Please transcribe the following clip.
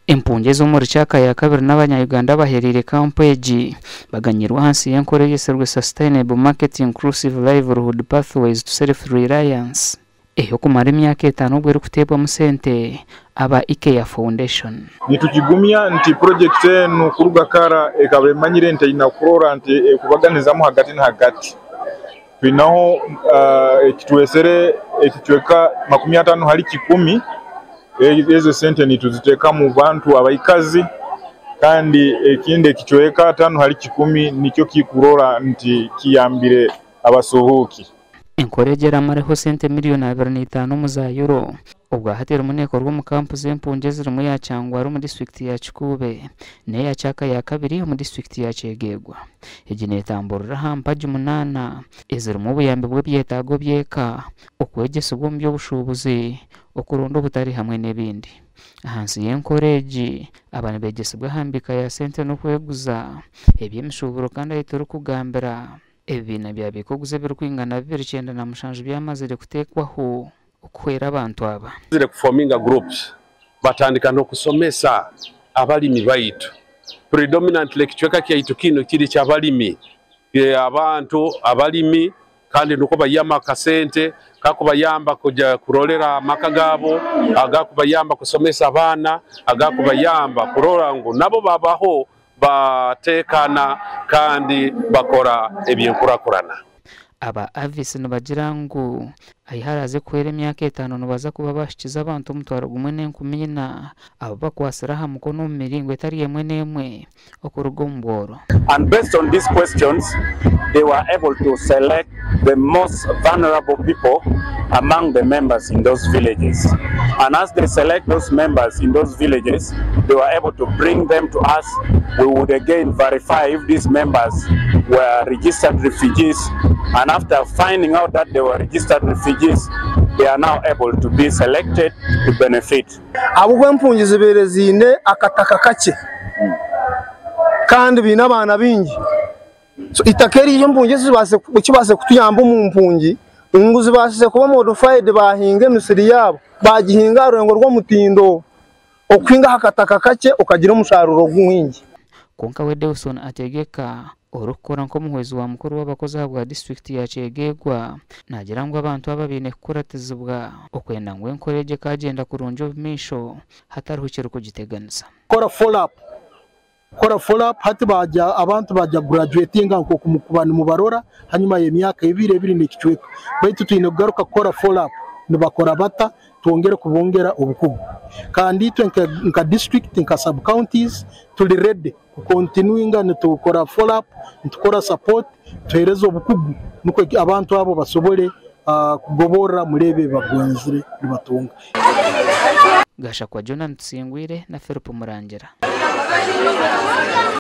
Empungi ez'omuri Kyaka ya kabiri n'abanya-Uganda abahereire kampu egi baganyirwe ahansi y'enkora eyetsirwe Sustainable Market Inclusive Livelihood Pathways to Self-Reliance ey'okumara emyaka etaano obwo erikuteebwamu sente aba IKEA Foundation. Nitukigumya nti purojekiti enu kuruga kara ekaba emanyire nti eine kurora nti ekubaganizamu hagati na hagati. Twinaho ekitwesere ekicweka 50 hali 100 ezo sente nituziteeka mu bantu abaikazi kandi ekindi ekicweka 5 hali 100 nikyo kikurora nti kiyambire abasuhuuki. Enkora egi eramareho sente miriyoni 25 omu za Euro. Obwahati erimu neekorwa omu kampu z'empungi ezirimu eya Kyangwari omu disiturikiti ya Kikuube n'eya Kyaka ya kabiri omu disiturikiti ya Kyegegwa. Egi neetamburira aha mpagi munaana ezirimu obuyambi bw'ebyetaago by'eka, okwegyesibwa omu by'obushuubuzi, okuronda obutare hamwe n'ebindi. Ahansi y'enkora egi, aba nibeegyesibwa aha mbiika ya sente n'okweguza, eby'emishuuburo kandi ahu turikugambira ebibiina byabiika oguza ebirikwingana 297 byamazire kuteekwaho okuhwera abantu aba. Zire kuforminga groups batandika n'okusomesa abalimi baitu predominantly ekicweka kyaitu kinu kiri ky'abalimi abantu abalimi kandi nuko bayihamu akasente kakubayamba kuja kurolera amaka gaabo agakubayamba kusomesa abaana agakubayamba kurora ngu nabo babaho batekana kandi bakora ebyenkurakurana. Aba Avis nibagira ngu ahi haraze kuhwera emyaka etaano nibaza kuba bahikize abantu 14,000 abo bakwasire aha mukono omu miringo etari emwe n'emwe okuruga omu bworo. And based on these questions, they were able to select the most vulnerable people among the members in those villages. And as they select those members in those villages, they were able to bring them to us. We would again verify if these members were registered refugees. And after finding out that they were registered refugees, they are now able to be selected to benefit. Ahabw'okuba empungi zibaire ziine akataka kakye kandi biine abaana baingi. So itaka eri empungi ekibaase kutuyamba omu mpungi ngu zibaasise kuba modified bahinga emisiri yaabo bagihinga aha rurengo rw'omutindo okuhinga aha kataka kakye okagira omushaaruro mwingi. Kwonka we Dewson Ategeka orikukora nk'omuhwezi wa mukuru w'abakozi ahabwa disiturikiti ya Kyegegwa naagira ngu abantu aba baine kukuratizibwa okwenda ngu enkora egi ekagyenda kurungi omu maisho hatariho ekirikugiteganisa. Kora follow up, kora follow up hati bajya abantu bajya graduatinga nk'oku mukuba nimubarora hanyuma y'emyaka ebiri, ebiri n'ekicweka, baitu twine kugaruka kukora follow up nibakora bata twongere kubongera obukugu. Kandi itwe nka district, nka sub counties tuli ready kukontinuinga nitukora follow up, nitukora support, tuhereza obukugu nukwo abantu abo basobole kugoborra muri ebi bagonzire nibatunga. Gashakwa Jonah Tusingwire na Philip Murangira.